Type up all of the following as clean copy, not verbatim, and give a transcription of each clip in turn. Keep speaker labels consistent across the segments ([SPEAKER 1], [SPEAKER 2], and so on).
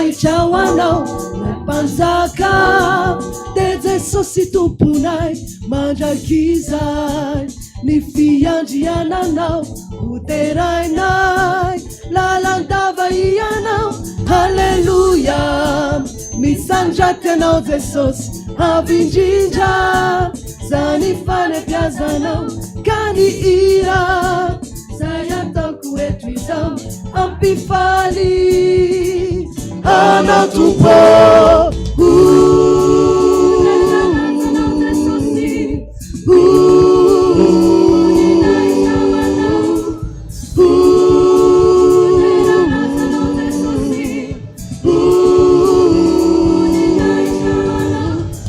[SPEAKER 1] Voninahitra ho Anao, Ilay Mpanjaka, dia Jesosy Tomponay mandrakizay. Ny fiandriananao ho derainay, lalandava Ianao, Haleloia. Misandratra Ianao Jesosy, avo indrindra, zany fanabeazanao ka ny hira. Zay ataoko eto izao ampifaly anao Tompo.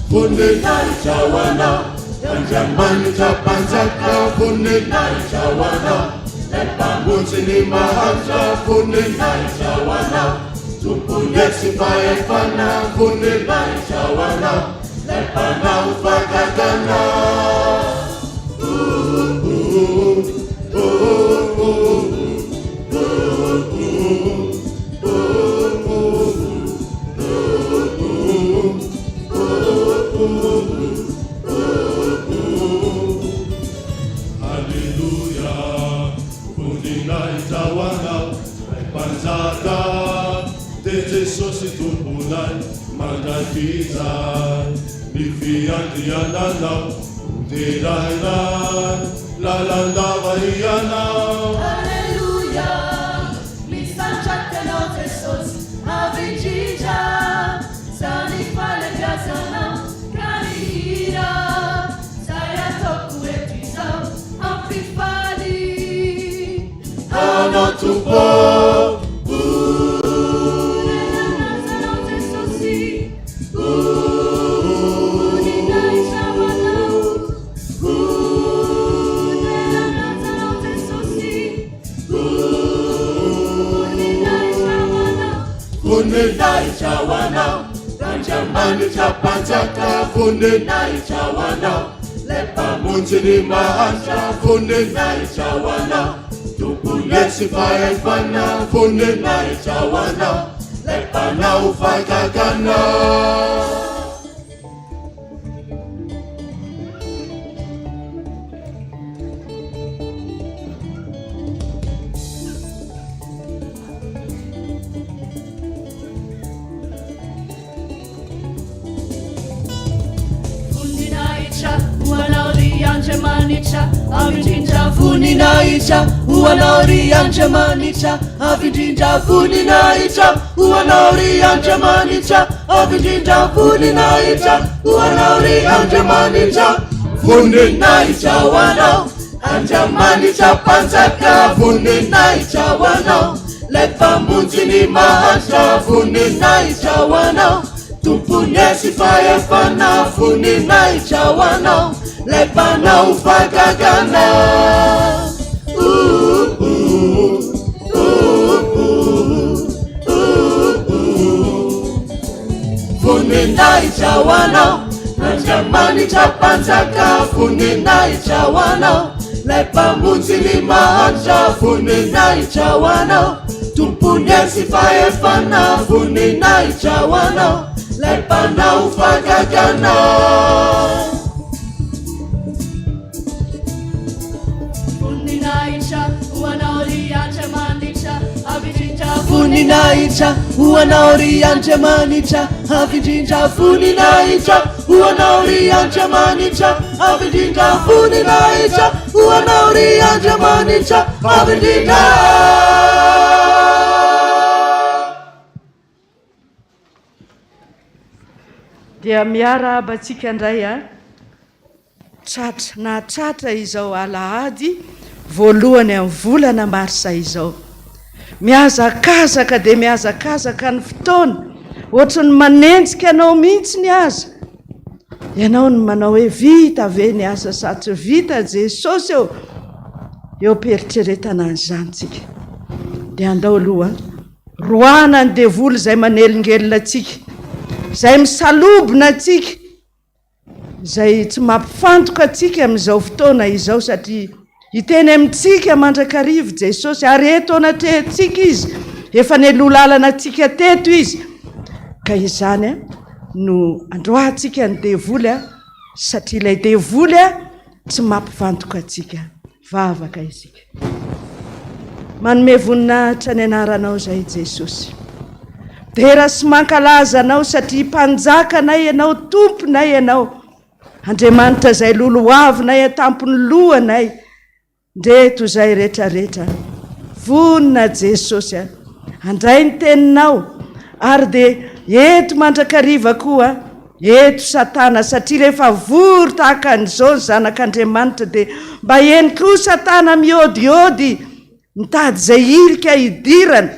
[SPEAKER 2] Voninahitra ho Anao, Andriamanitra Mpanjaka, voninahitra ho Anao, Ilay Mpamonjy ny mahantra, voninahitra ho Anao, Tompon'ny hery sy fahefana, voninahitra ho Anao, Ilay Mpanao fahagagana. Aleloia, voninahitra ho Anao, Ray Mpanjaka, dia Jesosy Tomponay mandrakizay. Ny fiandriananao ho derainay, lalandava Ianao.
[SPEAKER 1] Aleloia, misandratra Anao Jesosy, avo indrindra. Zany fanabeazana ka ny hira zay ataoko eto izao hampifaly
[SPEAKER 2] anao Tompo o.
[SPEAKER 1] Voninahitra Jesosy o. Voninahitra ho Anao o. Voninahitra Jesosy o. Voninahitra ho Anao.
[SPEAKER 2] Voninahitra ho Anao, Andriamanitra Mpanjaka, voninahitra ho Anao, Ilay Mpamonjy ny mahantra, voninahitra ho Anao, Tompon'ny hery sy fahefana, voninahitra ho Anao, Ilay Mpanao fahagagana.
[SPEAKER 1] Voninahitra ho anao ry Andriamanitra avo indrindra Voninahitra ho anao ry Andriamanitra avo indrindra Voninahitra ho anao ry Andriamanitra avo indrindra Voninahitra ho anao ry Andriamanitra
[SPEAKER 2] Voninahitra ho anao Andriamanitra Mpanjaka Voninahitra ho anao Lay Mpamonjy ny mahantra Voninahitra ho anao Tompon'ny hery sy fahefana Voninahitra ho anao Lay Mpanao fahagagana Ouh ouh ouh ouh ouh ouh Voninahitra ho Anao, Andriamanitra Mpanjaka, voninahitra ho Anao, Ilay Mpamonjy ny mahantra, voninahitra ho Anao, Tompon'ny hery sy fahefana, voninahitra ho Anao, Ilay Mpanao fahagagana.
[SPEAKER 1] Voninahitra ho Anao ry Andriamanitra Avo indrindra Voninahitra ho Anao ry Andriamanitra Avo indrindra Voninahitra ho Anao ry Andriamanitra Avo indrindra Voninahitra ho Anao ry Andriamanitra Avo indrindra.
[SPEAKER 3] Dia miarahaba antsika indray a. Tratra, nahatratra izao alahady voalohany amin'ny volana marsa izao. Mihazakazaka dia mihazakazaka ny fotoana, ohatry ny manenjika anao mihitsy ny aza. Ianao no manao hoe vita ve ny asa sa tsy vita Jesosy ô? Eo am-pieritreretana an'izany tsika. Dia andao aloha roahana ny devoly izay manelingelina antsika, izay misalobona antsika. izay tsy mampifantoka antsika amin'izao fotoana izao satria hiteny amintsika mandrakariva Jesosy ary eto anatrehantsika Izy, efa nialoha lalana antsika teto Izy. Ka izany no androahantsika ny devoly satria ilay devoly tsy mampivantoka antsika. Vavaka isika. Manome voninahitra ny anaranao izay Jesosy. Dera sy mankalaza anao satria mpanjakanay ianao, tomponay ianao. Andriamanitra izay lolohavinay an-tampon'ny lohanay. Ndreto izay retraretra. Vonona Jesosy a. Handray ny teninao ary dia eto mandrakariva koa eto satana satria rehefa vory tahaka an'izao ny zanak'Andriamanitra dia mba eny koa satana miôdiôdy mitady izay hirika hidirana.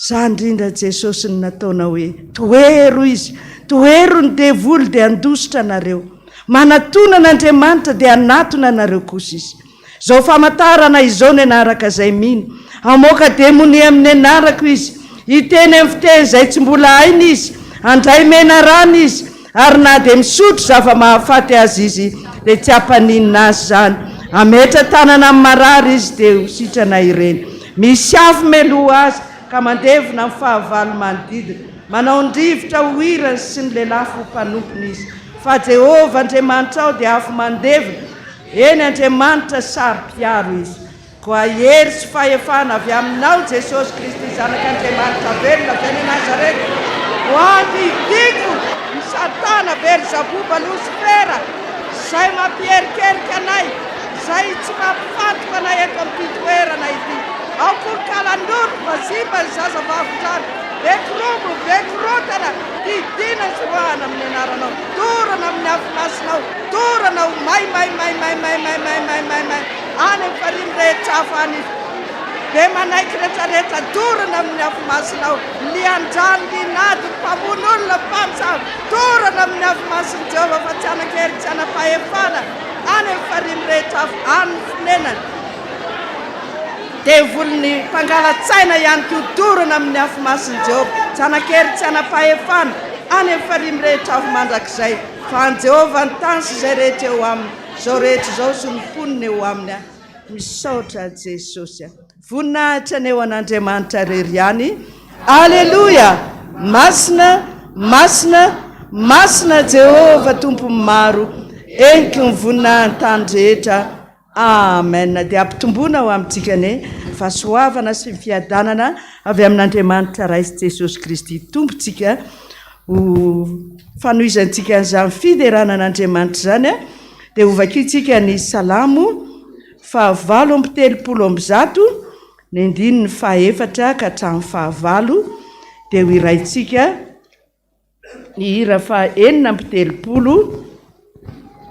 [SPEAKER 3] Zany indrindra Jesosy no nataonao hoe tohero izy, tohero ny devoly dia handositra anareo. Manatona an'Andriamanitra dia hanatona anareo kosa izy. Izao famantarana izao ny anaraka izay mino. Hamoaka demonia amin'ny anarako izy, hiteny amin'ny fiteny izay tsy mbola hainy izy, handray menarana izy, ary na dia misotro zava-mahafaty aza izy dia tsy hampaninona azy izany. Hametra tanana amin'ny marary izy dia ho sitrana ireny. Misy afo meloha azy ka mandevona ny fahavalo manodidina. Manao ny rivotra ho hirany sy ny lelafo ho mpanompony izy. Fa Jehovah Andriamanitrao dia afo mandevona, eny, Andriamanitra saro-piaro izy. Koa hery sy fahefana avy aminao Jesosy Kristy Zanak'Andriamanitra velona avy any Nazareta ho andidiako i Satana Belzaboba Losifera izay mampierikerika anay izay tsy mampifantoka anay eto amin'ity toerana ity. Ao koa ny kalanoro, vazimba, ny zazavavindrano, be korombo, be korontana, didiana sy roahana amin'ny anaranao, dorana amin'ny afo masinao, dorana ho may may may may may may may may may may. Any amin'ny farihy mirehitra afo any izy. Be manaiky retraretra dorana amin'ny afo masina ao. Lian-drano, lian'ady, mpamono olona, mpamosavy, dorana amin'ny afo masin'i Jehovah fa tsy hanan-kery, tsy hanam-pahefana. Any amin'ny farihy mirehitra afo, any ny fonenany. Devolin'ny mpangala-tsaina ihany koa dorana amin'ny afo masin'i Jehovah, tsy hanan-kery, tsy hanam-pahefana. Any amin'ny farihy mirehitra afo mandrakizay. Fa an'i Jehovah ny tany sy izay rehetra eo aminy. Izao rehetra izao sy ny mponina eo aminy aho. Misaotra Jesosy a. Voninahitra anie ho an'Andriamanitra irery ihany. Aleloia! Masina, masina, masina Jehovah Tompon'ny maro, heniky ny voninahiny tany rehetra. Amen. Dia ampitomboina ho amintsika anie fahasoavana sy ny fiadanana avy amin'Andriamanitra Ray sy Jesosy Kristy Tompontsika. Ho fanohizantsika an'izany fiderana an'Andriamanitra izany dia hovakintsika ny Salamo fahavalo amby 130, ny andininy fahaefatra ka hatramin'ny fahavalo, dia hohiraintsika ny hira faha 36,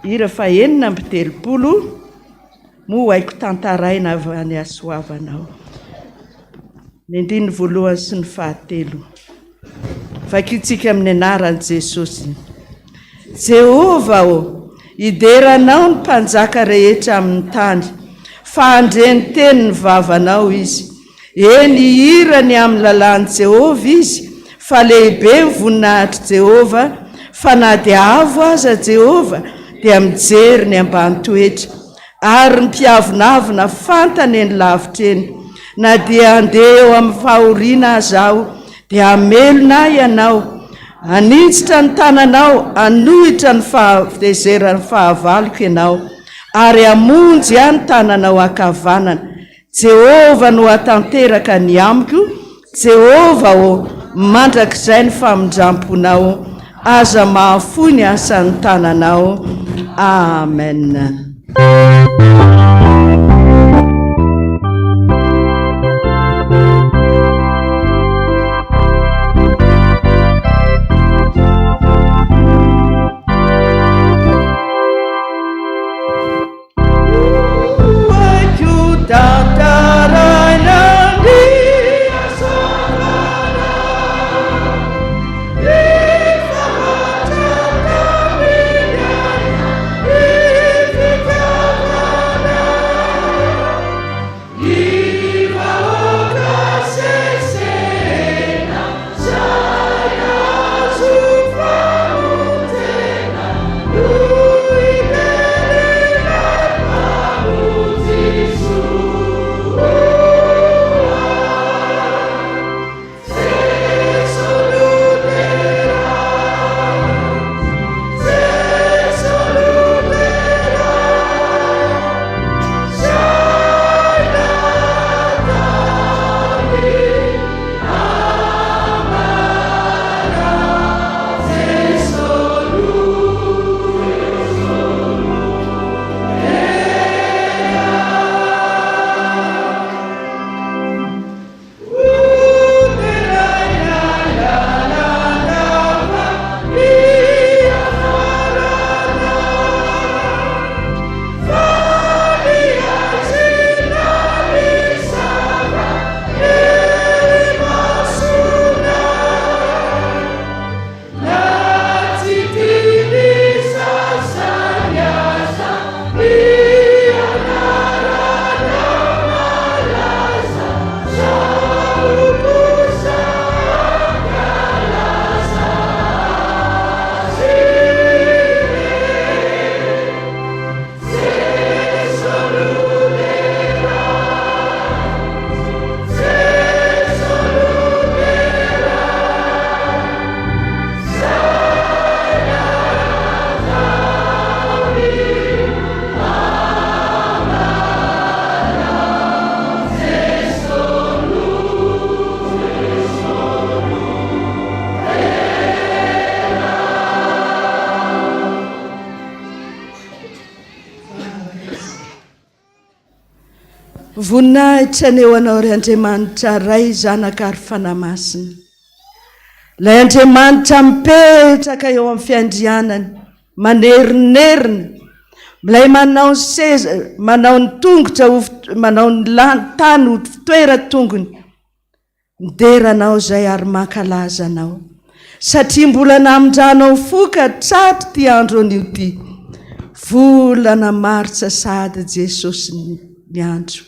[SPEAKER 3] hira faha 36, moa ho haiko tantaraina avy any hasoavanao. Ny andininy voalohany sy ny fahatelo. Vakintsika amin'ny anaran'i Jesosy. Jehovah ô, hidera Anao ny mpanjaka rehetra amin'ny tany, fa handre ny tenin'ny vavanao izy. Eny, hihira ny amin'ny lalàn'i Jehovah izy, fa lehibe ny voninahitr'i Jehovah, fa na dia avo aza Jehovah, dia mijery ny ambany toetra. Ary ny mpiavonavona fantany eny lavitra eny. Na dia handeha eo amin'ny fahoriana aza aho, dia hamelona ahy Ianao. Haninjitra ny tananao hanohitra ny fahatezeran'ny fahavaloko Ianao, ary hamonjy ahy ny tananao ankavanana. Jehovah no hahatanteraka ny amiko, Jehovah ô, mandrakizay ny famindram-ponao, aza mahafoy ny asan'ny tananao. Amen. Voninahitra anie ho Anao ry Andriamanitra Ray, Zanaka ary Fanahy Masina. Ilay Andriamanitra mipetraka eo amin'ny fiandrianany, manerinerina, ilay manao ny seza, manao ny tongotra ho, manao ny tany ho fitoeran-tongony. Midera Anao izay ary mankalaza Anao, satria mbola namindranao fo ka tratry ity andro anio ity. Volana martsa sahady Jesosy ny andro.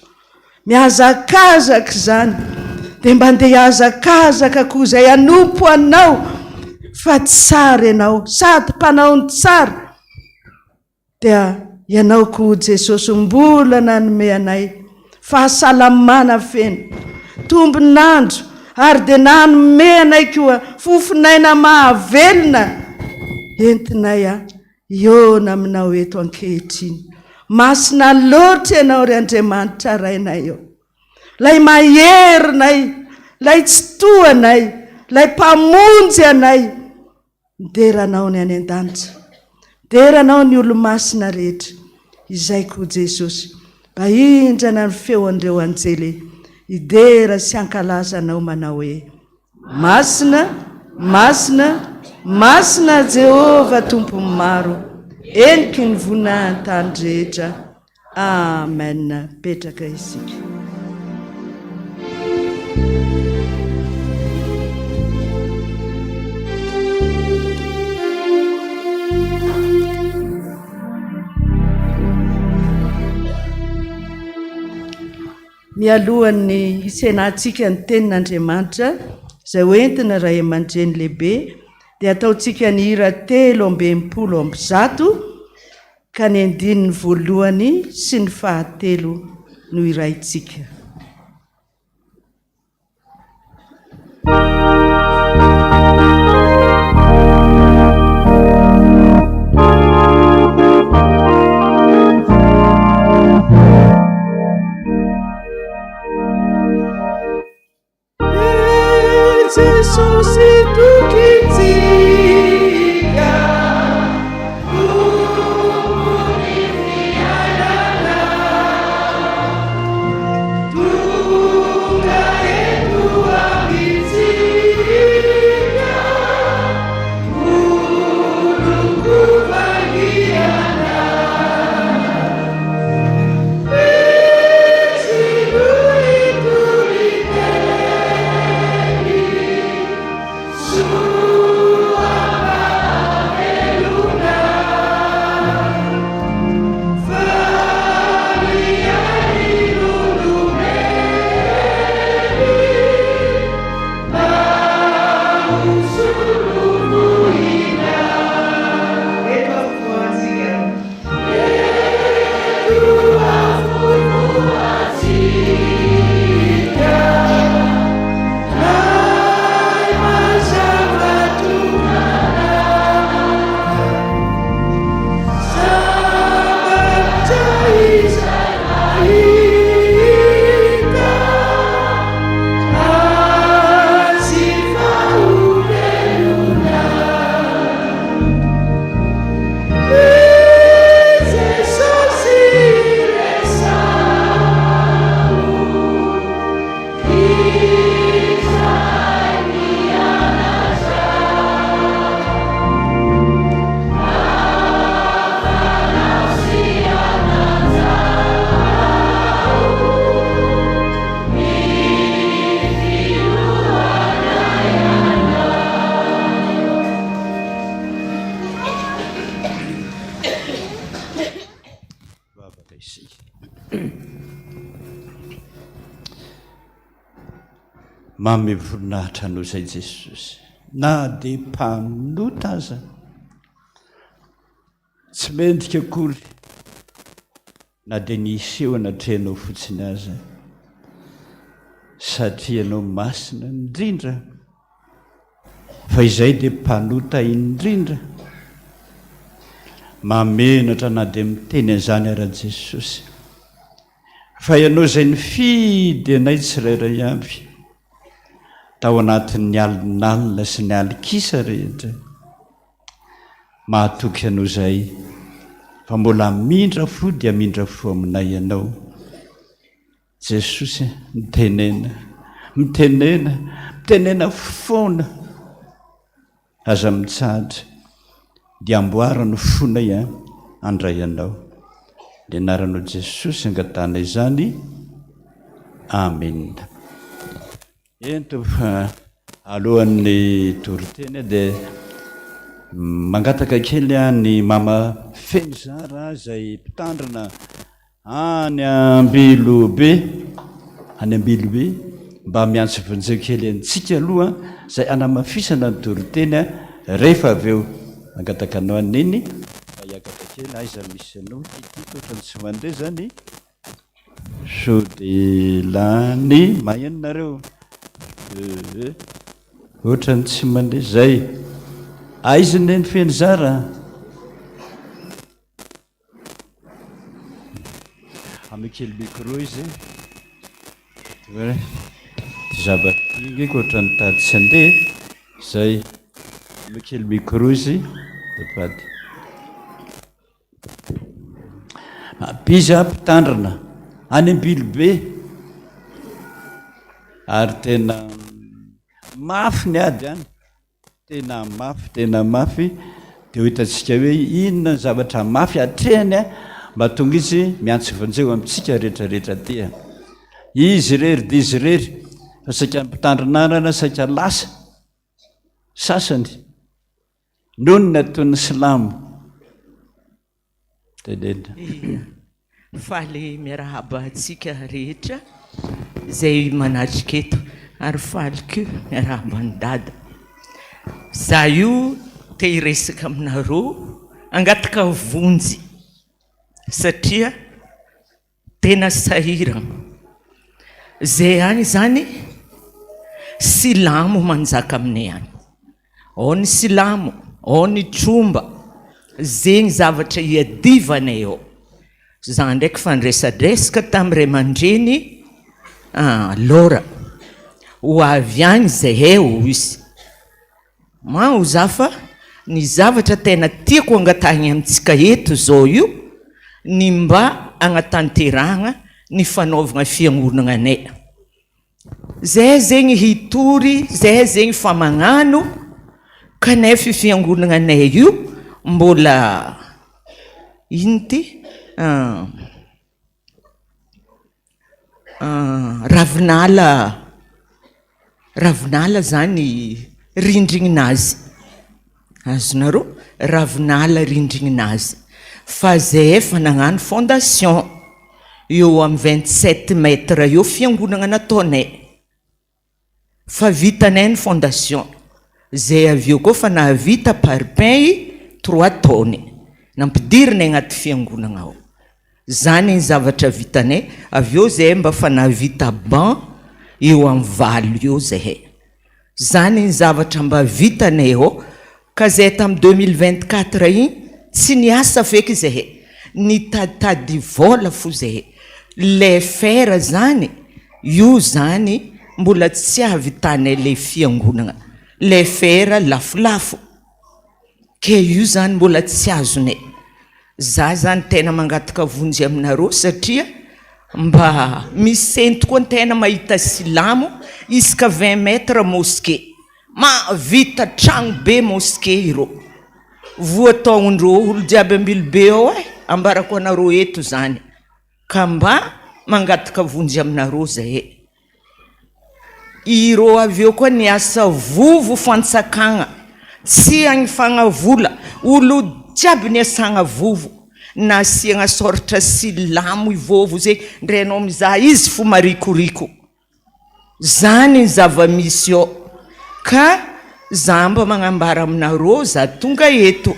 [SPEAKER 3] Mihazakazaka izany, dia mba ndeha hihazakazaka koa izay hanompo Anao, fa tsara Ianao, sady mpanao ny tsara. Dia Ianao koa Jesosy mbola nanome anay fahasalamana feno, tombon'andro ary dia nanome anay koa fofon'aina mahavelona entinay hihaona Aminao eto ankehitriny. Masina loatra Ianao ry Andriamanitra Rainay ô. Ilay maherinay, ilay Tsitoha anay, ilay Mpamonjy anay. Midera Anao ny any an-danitra, midera Anao ny olo-masina rehetra, izay koa Jesosy, mba hindrana ny feon'ireo anjely hidera sy hankalaza Anao manao hoe, Masina, masina, masina Jehovah Tompon'ny maro, heniky ny voninahin-tany rehetra. Amen Petraka isika. Mialohan'ny hisenantsika ny tenin'Andriamanitra izay hoentina ray aman-dreny lehibe dia ataontsika ny hira 163. Ka ny andininy voalohany sy ny fahatelo no hiraintsika. Jesosy tokintsika. Tompon'ny fiainana. Tonga eto amintsika. Olon-ko vangiana.
[SPEAKER 4] Vavaka isika. Manome voninahitra anao izay Jesosy. Na dia mpanota aza, tsy mendrika akory na dia ny hiseho anatrehanao fotsiny aza, satria ianao masina indrindra. Fa izay dia mpanota indrindra. Mahamenatra na dia miteny an'izany ara Jesosy. Fa ianao izay nifidy anay tsirairay avy tao anatin'ny alinalina sy ny alikisa rehetra. Mahatoky anao izay fa mbola hamindra fo dia hamindra fo aminay ianao. Jesosy, mitenena, mitenena, mitenena foana. Aza mitsahatra, dia amboaro ny fonay an, handray Anao. Ny anaranao Jesosy angatahana izany. Amena. Eny tompoko, alohan'ny toriteny dia mangataka kely an'i Mama Fenizara izay mpitandrina Any Ambilobe, any Ambilobe, mba miantso vonjeo kely antsika aloha izay hanamafisana ny toriteny rehefa avy eo. Mangataka anao an'i Neny mba hiakatra kely, aiza misy anao ity tiako ohatran'ny tsy mandeha zany. Sao dia lany, maheno nareo? Euh, ohatran'ny tsy mandeha zay. Aiza Neny Fenizara? Ameo kely micro izy. Ty zavatra ty nge ko ohatran'ny tady tsy handeha. Zay. Ameo kely micro izy. Azafady. Biza mpitandrina any Ambilobe ary tena mafy ny ady any. Tena mafy, tena mafy, dia ho hitantsika hoe inona ny zavatra mafy atrehany mba tonga izy miantso vonjeo amintsika rehetra rehetra aty. Izy irery dia izy irery fa saika ny mpitandrina anana saika lasa sasany noho ny nataon'ny silamo. Teneno.
[SPEAKER 5] Ia. Faly miarahaba antsika rehetra izay manatrika eto ary faly koa miarahaba an'i Dada. Za io te hiresaka aminareo hangataka vonjy satria tena sahirana. Zay any zany silamo manjaka aminay any. Ao ny silamo, ao ny tromba, zegny zavatra iadivanay ao. Za ndraiky fa niresadresaka tamin'ny ray aman-dreny, alors ho avy agny zahay hoy izy. Mao za fa ny zavatra tena tiako angatahigny amintsika eto zao io ny mba agnatanterahagna ny fanaovagna fiangonagna anay. Zay zegny hitory, zay zegny fa magnano kanefa io fiangonagna anay io mbola ino ty Ravinala, ravinala zany rindrigninazy, azonareo? Ravinala rindrigninazy, fa zay efa nagnano fondation, eo amin'ny 27 mètres eo fiangonagna nataonay. Fa vitanay ny fondation, zay avy eo koa fa nahavita parpaing trois tonnes, nampidirinay agnaty fiangonagna ao. Zany ny zavatra vitanay, avy eo zahay mba fa nahavita banc eo amin'ny valo eo zahay. Zany ny zavatra mba vitanay ao, ka zahay tamin'ny 2024 igny tsy niasa feky zahay, nitaditady vôla fo zahay. Le fer zany Io zany mbola tsy ahavitanay le fiangonagna, le fer lafolafo, ke io zany mbola tsy azonay, za zany tena mangataka vonjy aminareo satria mba misento koa tena mahita silamo isaka vingt mètres mosquée, mahavita tragno be mosquée ireo, voataondreo olo jiaby ambilobe ao e, ambarako anareo eto zany. Ka mba mangataka vonjy aminareo zahay. Ireo avy eo koa niasa vovo fantsakagna, tsy agnifagna vola, olo jiaby niasagna vovo, nasiagna sôratra silamo i vovo zay, ndre anao mizaha izy fo marikoriko. Zany ny zava-misy eo ka za mba magnambara aminareo za tonga eto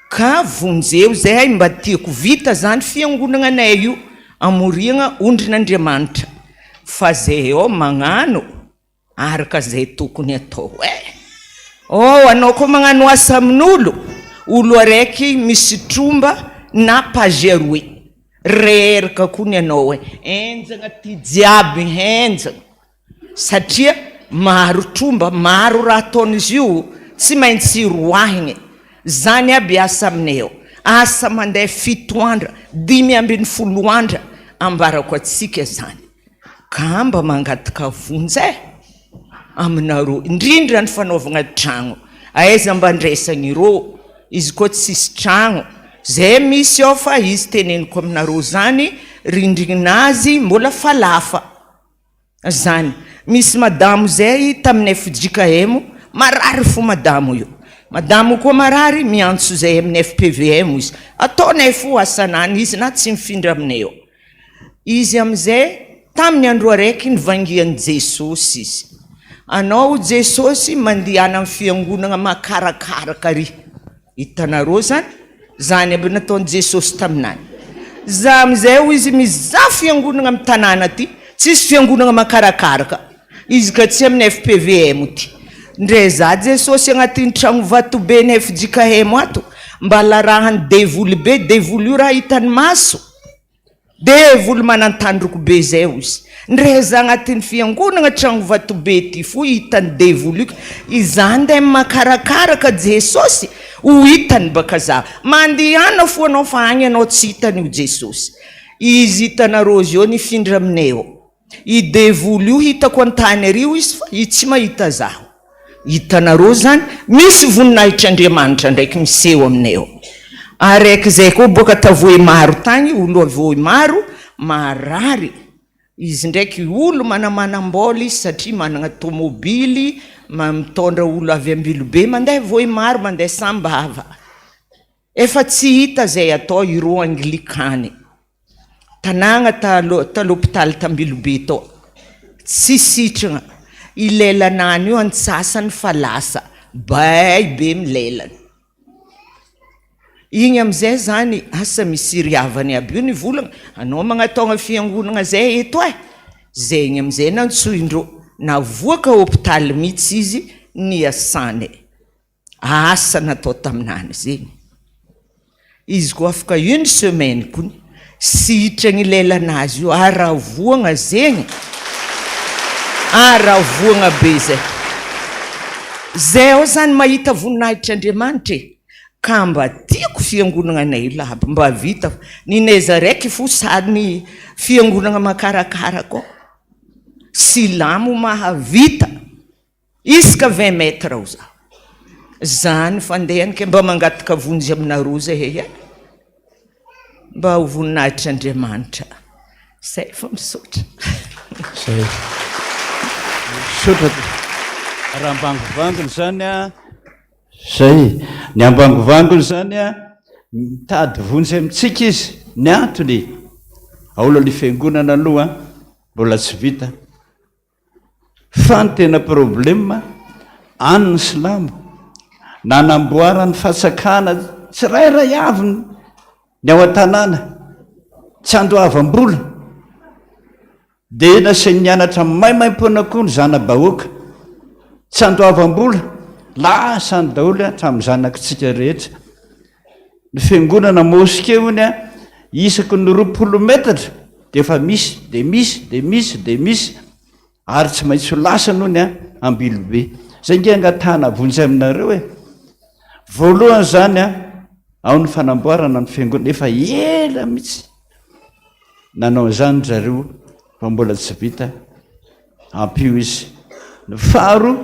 [SPEAKER 5] ka vonjeo zahay mba tiako vita zany fiangonagnanay io amoriagna ondrin'Andriamanitra fa zay eo magnano araka zay tokony atao e! Oh anao koa magnano asa amin'olo, olo araiky misy tromba na page aroe, reraka koa ny anao e, henjagna ty jiaby henjagna satria maro tromba, maro raha ataon'izy io tsy maintsy roahigny, zany aby asa aminay ao, asa mandeha fito andra, 15 andra. Ambarako antsika zany. Ka mba mangataka vonjy eh! Aminareo. Indrindra ny fanaovagna tragno. Aiza mba andraisagna ireo? Izy koa tsisy tragno. Zay misy ao fa izy teneniko aminareo zany rindrigninazy mbola falafa. Zany. Misy madamo zay tamin'ny fjkm marary fo madamo io. Madamo koa marary miantso zay amin'ny fpvm izy. Ataonay fo asanany izy na tsy mifindra aminay eo. Izy amizay tamin'ny andro araiky nivangian'i Jesosy izy. Anao Jesosy mandehana amin'ny fiangonagna makarakaraka ary. Hitanareo zany? Zany aby nataon'i Jesosy taminany. Za amizay hoy izy mizaha fiangonagna amin'ny tanàna aty, tsisy fiangonagna makarakaraka. Izy ka tsy amin'ny fpvm ty. Ndre za Jesosy agnatin'ny tragno vatoben'ny fjkm ato, mba larahan'ny devoly be, devoly io raha hitany maso. Devoly manan-tandroko be zay ozy. Ndre za agnatin'ny fiangonagna tragno vatobe ty fo hitan'ny devoly io, iza nde makarakaraka Jesosy ho hitany baka za. Mandehana fo anao fa agny anao tsy hitany io Jesosy. Izy hitanareo zao nifindra aminay eo. I devoly io hitako an-tany ary io izy fa i tsy mahita zaho. Hitanareo zany, misy voninahitr'Andriamanitra ndraiky miseho aminay ao. Araiky zay koa boaka Tavoemaro tagny, olo avy Vohimaro, marary. Izy ndraiky olo manamanam-bola izy satria managna tômôbily, mitondra olo avy Ambilobe mandeha Vohimaro, mandeha Sambava. Efa tsy hita zay atao ireo anglikany. Tanàgna ta ta l'hôpital t'Ambilobe tao. Tsy sitragna. I lelanany io antsasany fa lasa. Bay be ny lelany. Igny amizay zany asa misy ry havany aby io nivolagna, anao magnataogna fiangonagna zay eto e! Zegny amizay nantsoindreo. Navoaka hôpitaly mitsy izy niasane. Asa natao taminany zegny. Izy koa afaka une semaine kony sitragny lelanazy io aravoagna zegny, aravoagna be zay. Zay ao zany mahita voninahitr'Andriamanitra e, ka mba tiako fiangonagnanay io lahy mba vita fa ninaiza raiky fo sary ny fiangonagna makarakara koa, silamo mahavita. Isaka 20 mètres ao zaho. Zany fandehany ke mba mangataka vonjy aminareo zahay e. Mba ho voninahitr'Andriamanitra. Zay fa misaotra.
[SPEAKER 4] Zay. Misaotra. Raha ambangovangony zany a, zay. Ny ambangovangony zany a, mitady vonjy amintsika izy. Ny antony, ao aloha ny fiangonana aloha mbola tsy vita. Fa ny tena problème any ny silamo nanamboarany fatsakana tsirairay avy ny ao an-tanàna tsy andoavam-bola dia nasainy nianatra maimaimpoana koa ny zana-bahoaka tsy andoavam-bola lasa any daholo hatramin'ny zanakitsika rehetra ny fiangonana mosquée hono a isaky ny 20 metatra dia efa misy dia misy dia misy dia misy ary tsy maintsy ho lasany hono a Ambilobe. Zay nge angatahana vonjy aminareo e. Voalohany zany a, ao ny fanamboarana ny fiangonana, efa ela mihitsy nanao an'izany zareo fa mbola tsy vita, ampio izy. Ny faharoa,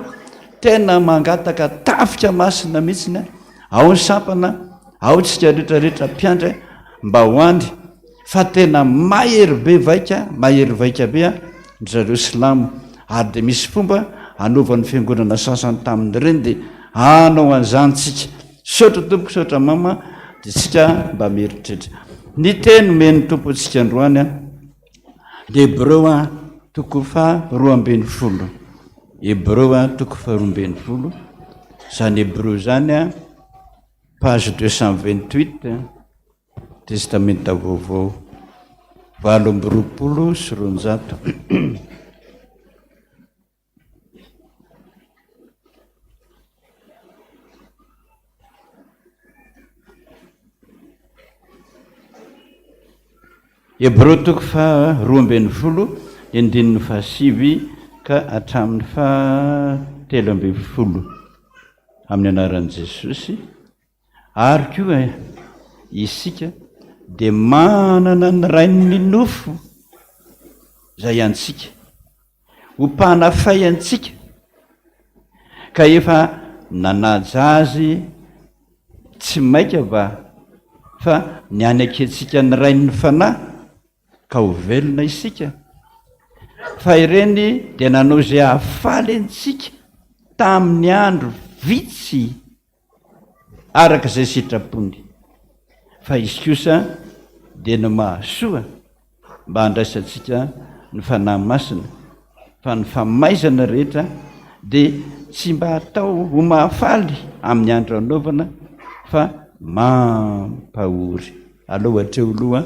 [SPEAKER 4] tena mangataka tafika masina mihitsy ao ny sampana, ao tsika rehetra rehetra mpiandry mba ho any. Fa tena mahery be vaika, mahery vaika be an, ry zareo silamo, ary dia misy fomba anaovan'ny fiangonana sasany tamin'ireny dia hanao an'izany tsika. Misaotra tompoko, misaotra mama, dia tsika mba mieritreritra. Ny teny omen'ny Tompo antsika androany an, dia Hebreo an, toko faha 12. Hebreo an, toko faha 12. Izany Hebreo izany an, page 228. Testamenta Vaovao, 228. Hebreo toko faha 12, ny andininy fahasivy ka hatramin'ny faha 13. Amin'ny anaran'i Jesosy. Ary koa isika. dia manana ny rain'ny nofo izay antsika, ho mpanafay antsika, ka efa nanaja azy tsy maika va fa ny hanekentsika ny Rain'ny Fanahy ka ho velona isika? Fa ireny dia nanao izay hahafaly antsika tamin'ny andro vitsy araka izay sitrapony, fa izy kosa dia ny mahasoa mba handraisantsika ny Fanahy Masina, fa ny famaizana rehetra dia tsy mba atao ho mahafaly amin'ny andro anaovana fa mampahory. Aleo hatreo aloha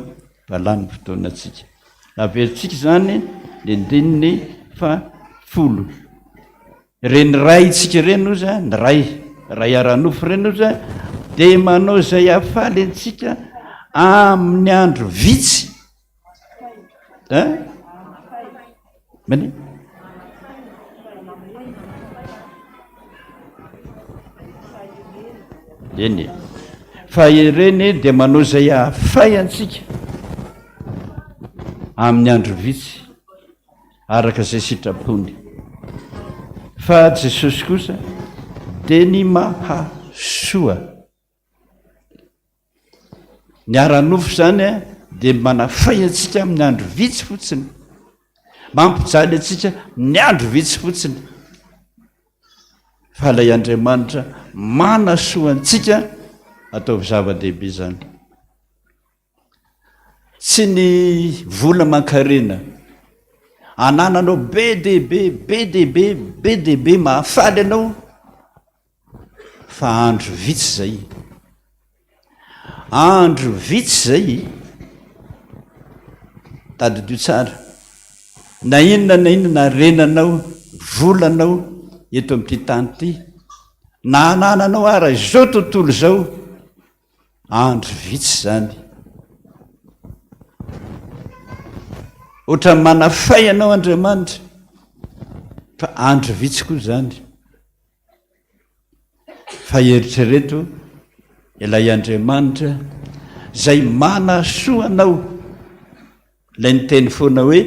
[SPEAKER 4] fa lany ny fotoanantsika. Averintsika izany ny andininy fahafolo. Ireny raintsika ireny oza, ny ray, ray ara-nofo ireny oza, dia manao izay hahafaly antsika amin'ny andro vitsy. Hein? Mani? Eny e. Fa ireny dia manao izay hahafay antsika amin'ny andro vitsy. araka izay sitrapony. Fa Jesosy kosa dia ny mahasoa. Ny ara-nofo izany dia manafay antsika amin'ny andro vitsy fotsiny, mampijaly antsika ny andro vitsy fotsiny. Fa ilay Andriamanitra manasoa antsika, ataovy zava-dehibe izany. Tsy ny vola aman-karena anananao be dia be, be dia be, be dia be mahafaly anao fa andro vitsy zay. Andro vitsy zay, tadidio tsara, na inona na inona harenanao, volanao eto amin'ity tany ity, na anananao ara izao tontolo izao, Andro vitsy izany. Ohatran'ny manafay anao Andriamanitra, fa andro vitsy koa izany. Fa eritrereto ilay Andriamanitra izay manasoa anao, ilay niteny foana hoe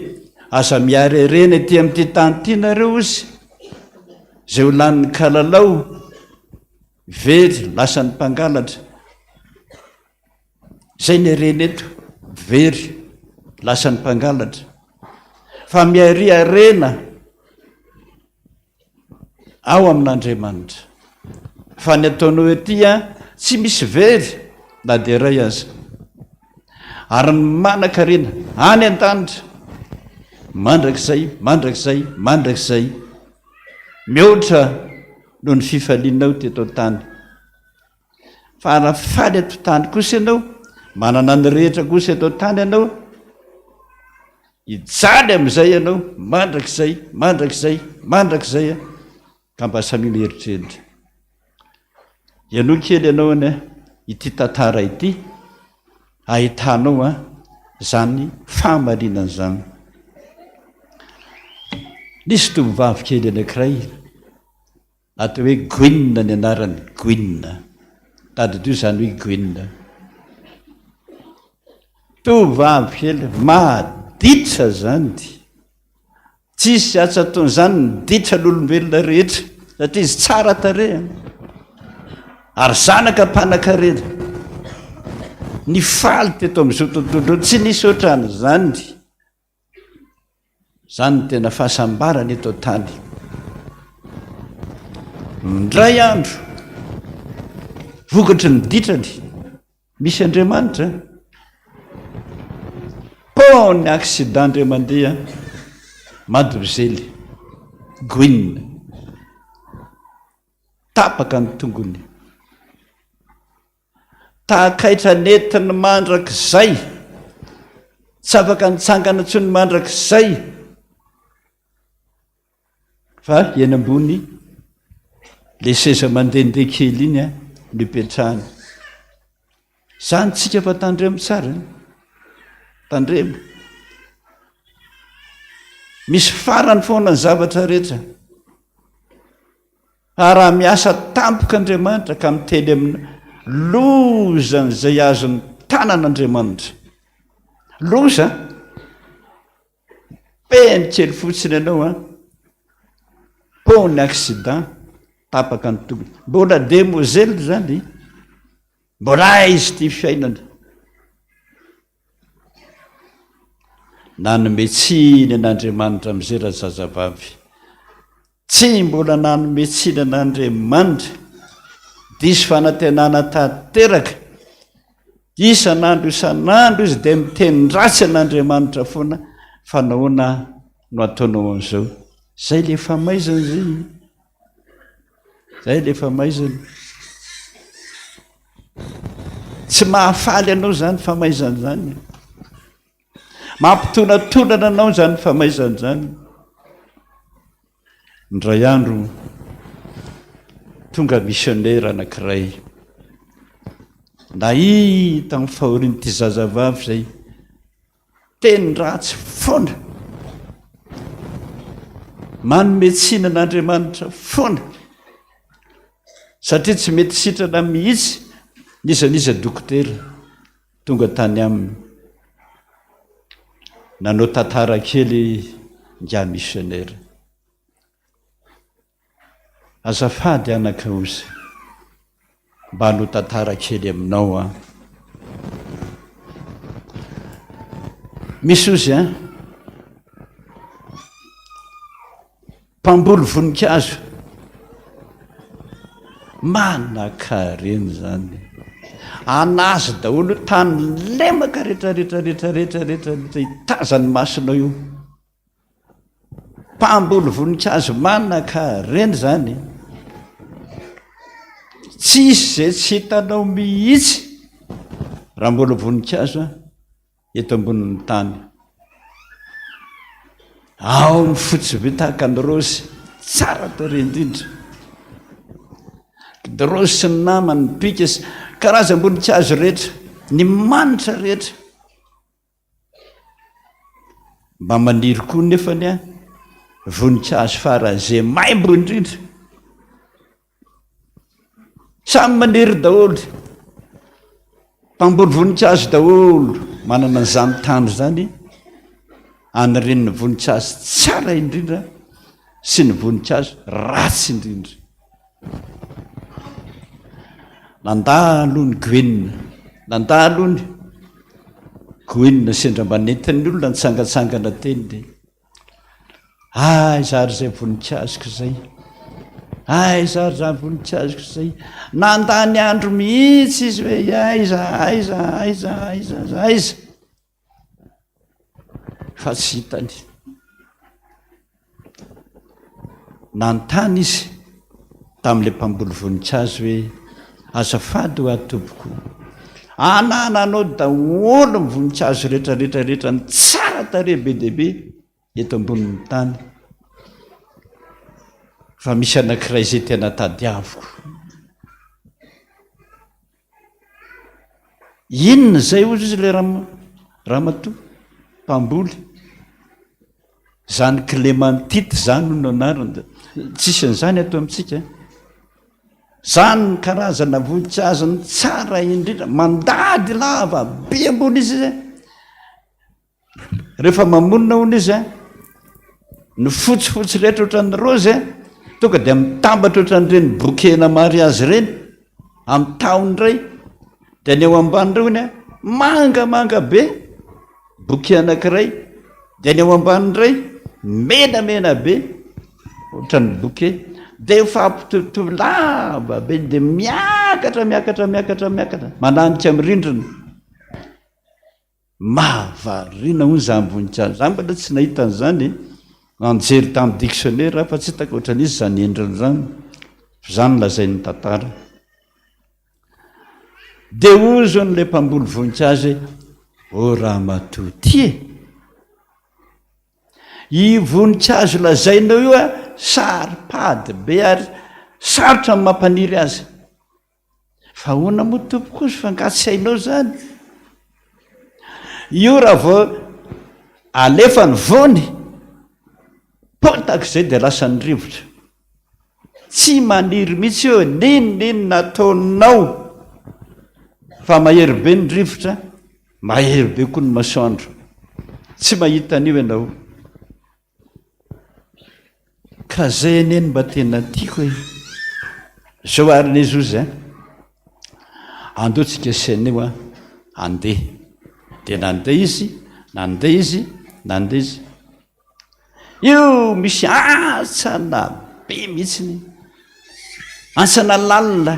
[SPEAKER 4] aza miharerena ety amin'ity tany ity nareo ozy, izay ho lanin'ny kalalao. Very, lasan'ny mpangalatra. Izay ny harena eto, very, lasan'ny mpangalatra. Fa miharia harena ao amin'Andriamanitra. Fa ny ataonao ety an, tsy misy very na dia iray aza. Ary ny manan-karena any an-danitra, mandrakizay, mandrakizay, mandrakizay, mihoatra noho ny fifalianao teto an-tany. Fa raha faly eto an-tany kosa ianao, manana ny rehetra kosa eto an-tany ianao, hijaly amin'izay ianao mandrakizay, mandrakizay, mandrakizay, ka mba samia mieritreritra. Ianao kely ianao anie ity tantara ity, ahitanao an izany fahamarinana izany. Nisy tovovavy kely anankiray Atao hoe Gwyn ny anarany, Gwyn. Tadidio izany hoe Gwyn. Tovovavy kely, maditra izany. Tsisy asa ataon'izany ny ditra l'olombelona rehetra, satria izy tsara tarehy. Ary zanaka mpanankarena. Nifaly teto amin'izao tontolo izao, tsy nisy ohatran'izany. Izany no tena fahasambarana eto an-tany. Indray andro, vokatry ny ditrany, misy Andriamanitra. Pon ny accident indray mandeha, madozely, Gwyn. Tapaka ny tongony. Takaitra nentiny mandrakizay, tsy afaka nitsangana intsony mandrakizay, fa eny ambony le seza mandehandeha kely iny a no ipetrahany. Zany tsika fa tandremo tsara e, tandremo. Misy farany foana ny zavatra rehetra. Fa raha miasa tampoka Andriamanitra ka miteny amina, lozan'izay azony. tanan'Andriamanitra. Loza! Pehiny kely fotsiny ianao an, pont ny accident, tapaka ny tongony. Mbola demoiselle zany, mbola aiza ity fiainana. Nanome tsiny an'Andriamanitra amin'izay razazavavy. Tsy mbola nanome tsiny an'Andriamanitra. Diso fanantenana tanteraka. Isan'andro isan'andro izy dia miteny ratsy an'Andriamanitra foana fa nahoana no ataonao an'izao? Zay le famaizana zay. Zay le famaizana. Tsy mahafaly anao zany famaizana zany. Mampitonatonana anao izany famaizana izany. Indray andro tonga misionera anankiray. Nahita ny fahorian'ity zazavavy izay teny ratsy foana. Manome tsiny an'Andriamanitra foana. Satria tsy mety sitrana mihitsy n'iza n'iza dokotera. Tonga tany aminy. Nanao tantara kely ingahy misionera. Azafady anaka ozy, mba hanao tantara kely aminao aho. Misy ozy an, Mpamboly voninkazo. Manankarena izany. Anazy daholo io tany lemaka rehetra rehetra rehetra rehetra rehetra rehetra hitazan'ny masonao io. Mpamboly voninkazo manankarena izany. Tsisy izay tsy hitanao mihitsy raha mbola voninkazo an. eto ambonin'ny tany. Ao ny fotsy be tahaka ny raozy, tsara tarehy indrindra. Ny raozy sy ny namany, ny bika sy karazam-boninkazo rehetra, ny manitra rehetra. Mba maniry koa nefany a, voninkazo faran'izay maimbo indrindra. Samy maniry daholo. Mpamboly voninkazo daholo manana an'izany tany izany anirian'ny voninkazo tsara indrindra sy ny voninkazo ratsy indrindra. Nandalo ny Gwyn, nandalo ny Gwyn sendra mba nentin'ny olona nitsangantsangana teny dia Aiza ary izay voninkazoko izay? Aiza ary izany voninkazoko izay? Nandany andro mihitsy izy hoe aiza, aiza, aiza, aiza, aiza, aiza. Fa tsy hitany. Nanontany izy tamin'ilay mpamboly voninkazo hoe, azafady hoa tompoko, anananao daholo ny voninkazo rehetra rehetra rehetra ny tsara tarehy be dia be eto ambonin'ny tany, fa misy anankiray izay tena tadiaviko. Inona izay hozy izy ilay ramatoa mpamboly? Izany clémentite izany hono anarany, tsisy an'izany ato amintsika. Izany ny karazana voninkazo tsara indrindra, mandady lava be ambony izy izy. Rehefa mamonina hono izy an, ny fotsifotsy rehetra ohatran'ny raozy an, tonga dia mitambatra ohatran'ireny bouquet-na mariazy ireny, amin'ny tahony indray, dia ny eo ambany indray hono an, mangamanga be, bouquet anankiray, dia ny eo ambany indray menamena be, ohatran'ny bouquet, dia mifampitovitovy lava be, dia miakatra miakatra miakatra miakatra, mananika amin'ny rindrina. Mahavariana hono izany voninkazo izany, mbola tsy nahita an'izany e. Nijery tamin'ny dictionnaire aho fa tsy hitako ohatran'iza izany endriny izany. Fa izany no lazain'ny tantara. Dia hozy hono ilay mpamboly voninkazo hoe, ô ramatoa ity e! Io voninkazo lazainao io a, saro-pady be ary sarotra ny mampaniry azy. Fa ahoana moa tompoko ozy fa nga tsy hainao zany? Io raha vao alefa ny voany, potaka izay dia lasa ny rivotra. Tsy maniry mihitsy io, n'inon'inona ataonao. Fa mahery be ny rivotra, mahery be koa ny masoandro. Tsy mahita an'io ianao. Ka zay anie no mba tena tiako e. Zao ary anie zozy a. Andao tsika sy anio a, andeha. Dia nandeha izy, nandeha izy, nandeha izy. Io misy antsana be mihitsiny. Antsana lalina.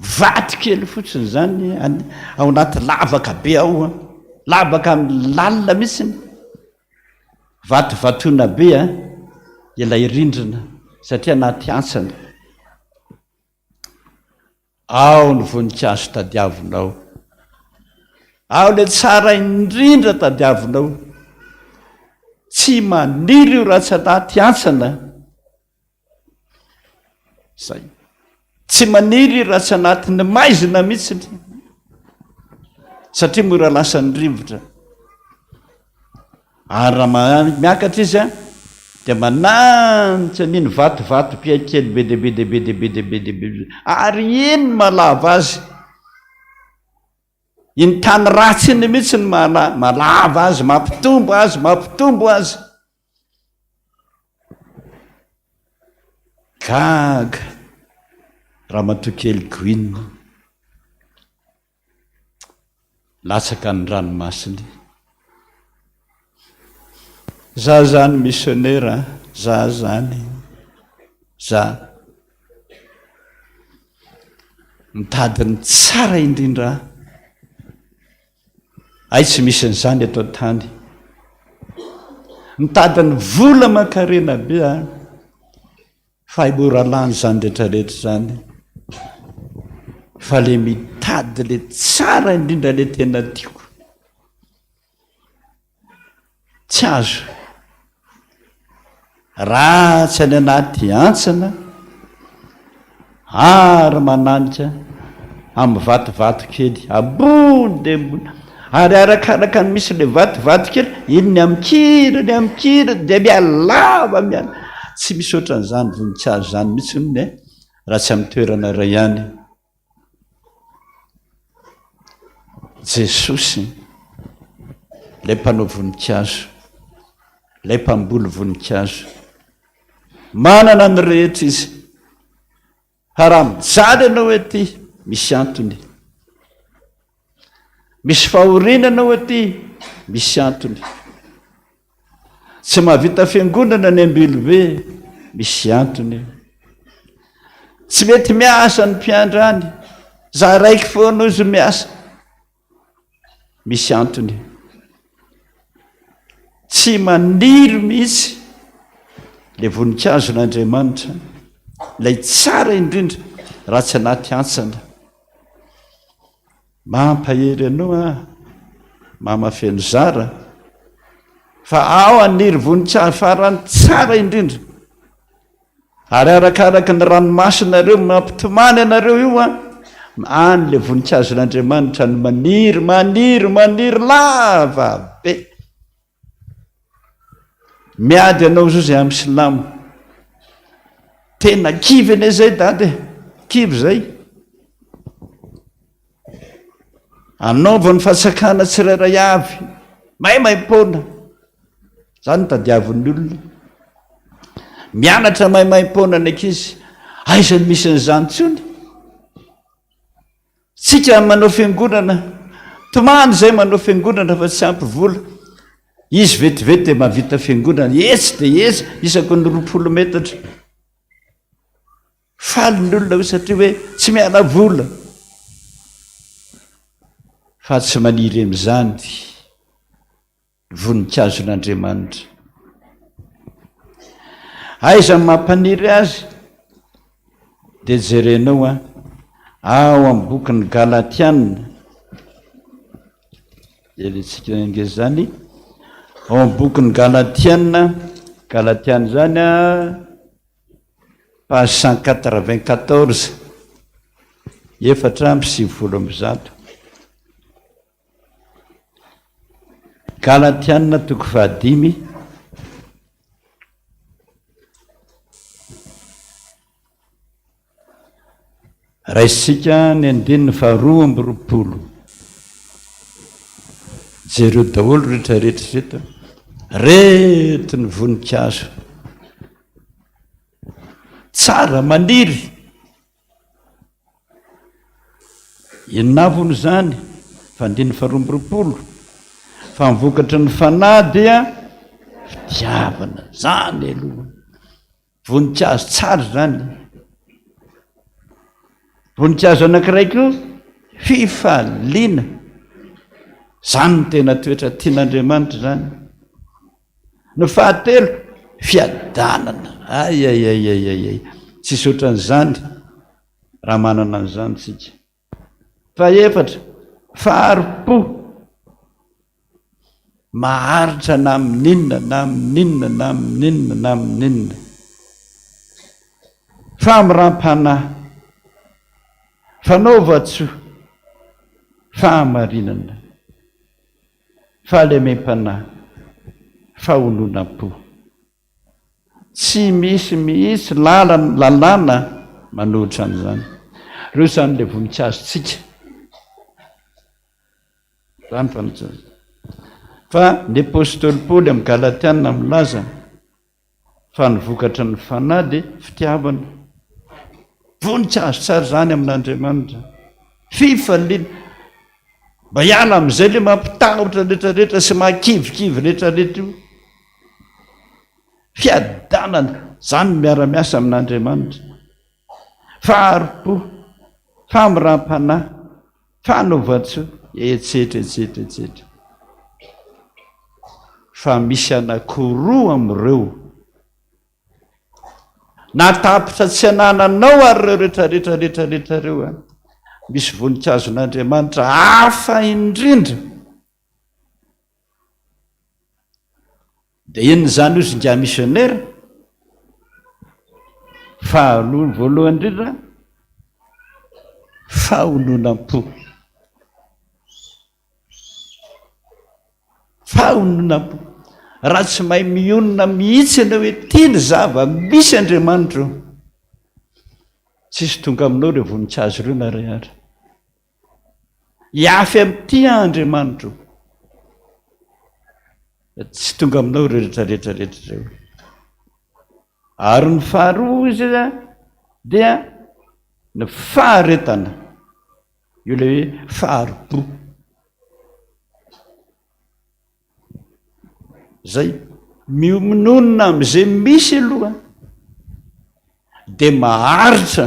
[SPEAKER 4] Vato kely fotsiny izany any ao anaty lavaka be ao an, lavaka lalina mihitsiny, vatovatoina be an ilay rindrina satria anaty hantsana. Ao ny voninkazo tadiavinao. Ao ilay tsara indrindra tadiavinao. Tsy maniry io raha tsy anaty hantsana. Zay. Tsy maniry raha tsy anatin'ny maizina mihitsy satria mora lasan'ny rivotra. Ary raha miakatra izy an, dia mananika an'iny vatovato kely be dia be dia be dia be dia be dia be ary iny no mahalava azy. Iny tany ratsy iny mihitsy no mahalava azy, mampitombo azy, mampitombo azy. Gaga Ramatoa kely Gwyn. Latsaka ny ranomasiny. Za zany missionnaire a, za zany, za. Mitady ny tsara indrindra aho. Hay tsy misy an'izany eto an-tany. Mitady ny vola aman-karena be aho, fa hay mora lany izany rehetrarehetra izany. Fa le mitady le tsara indrindra le tena tiako. Tsy azo. Ratsy any anaty hantsana ary mananika amin'ny vatovato kely ambony dia ambony ary arakaraka ny misy ilay vatovato kely iny ny amikirany amikirany dia mihalava miala tsy misy ohatran'izany voninkazo izany mihitsy hono e raha tsy amin'ny toerana iray ihany. Jesosy, ilay mpanao voninkazo, ilay mpamboly voninkazo. Manana ny rehetra izy. Fa raha mijaly ianao ety, misy antony. Misy fahoriana ianao ety, misy antony. Tsy mahavita fiangonana ny Ambilobe, misy antony. Tsy mety miasa ny mpiandry any, za raiky foana ozy miasa, misy antony. Tsy maniry mihitsy le voninkazon'Andriamanitra, ilay tsara indrindra raha tsy anaty hantsana. Mampahery anao aho Mama feno zara fa ao haniry voninkazo farany tsara indrindra ary arakaraka ny ranomasonareo mampitomany anareo io an, any le voninkazon'Andriamanitra no maniry maniry maniry lava be. Miady anao zao zay amin'ny silamo. Tena kivy anie zay dada e, kivy zay. Anaovany fatsakana tsirairay avy, maimaim-poana. Zany no tadiavin'ny olona. Mianatra maimaim-poana ny ankizy. Aiza no misy an'izany intsony? Tsika manao fiangonana, tomany zay manao fiangonana fa tsy ampy vola. Izy vetivety dia mahavita fiangonana, etsy dia etsy, isaky ny 20 metatra. Faly ny olona hoe satria hoe tsy miala vola. Fa tsy maniry amin'izany. Voninkazon'Andriamanitra. Aiza no mampaniry azy? Dia jerenao an, ao amin'ny bokin'ny Galatiana, jerentsika ange izany, ao amin'ny bokin'ny Galatiana, Galatiana izany an, page 194, 194. Galatiana toko fahadimy. Raisintsika ny andininy faharoa 22. Jereo daholo rehetra rehetra ireto. Reto ny voninkazo. Tsara, maniry. Inona avy hono izany? Fa andininy faharoa 22. Fa ny vokatry ny fanahy dia fitiavana. Izany aloha. Voninkazo tsara izany. Voninkazo anankiray koa, fifaliana. Izany no tena toetra tian'Andriamanitra izany. Ny fahatelo, fiadanana. Ay ay ay ay ay ay. Tsisy ohatran'izany raha manana an'izany tsika. Fahefatra, fahari-po. Maharitra na amin'inona na amin'inona na amin'inona na amin'inona. Famoram-panahy, fanaovan-tsoa, fahamarinana, fahalemem-panahy, fahononam-po. Tsy misy mihitsy lalana, lalàna manohitra an'izany. Ireo izany ilay voninkazontsika. Izany fanajana. Fa ny apostoly Paoly amin'ny Galatiana milaza fa ny vokatry ny fanahy dia fitiavana. Voninkazo tsara izany amin'Andriamanitra. Fifaliana. Mba hiala amin'izay ilay mampitahotra rehetrarehetra sy mahakivikivy rehetrarehetra io. Fiadanana, izany no miara-miasa amin'Andriamanitra. Fahari-po, famoram-panahy, fanaovan-tsoa, etsetra, etsetra, etsetra. Fa misy anankiroa amin'ireo. Na tapitra tsy anananao ary ireo rehetra rehetra rehetra rehetra ireo an. Misy voninkazon'Andriamanitra hafa indrindra. Dia inona izany hozy ingahy missionnaire? Faharoa voalohany indrindra, fahononam-po. Fahononam-po. Raha tsy mahay mionona mihitsy ianao hoe tia ny zava-misy Andriamanitra o, tsisy tonga aminao ireo voninkazo ireo na iray ary. Hiafy amin'ity aho Andriamanitra o. Tsy tonga aminao ireo rehetra rehetra rehetra ireo. Ary ny faharoa izy dia ny faharetana. Io ilay hoe fahari-po. Zay. Mionona amin'izay misy aloha dia maharitra.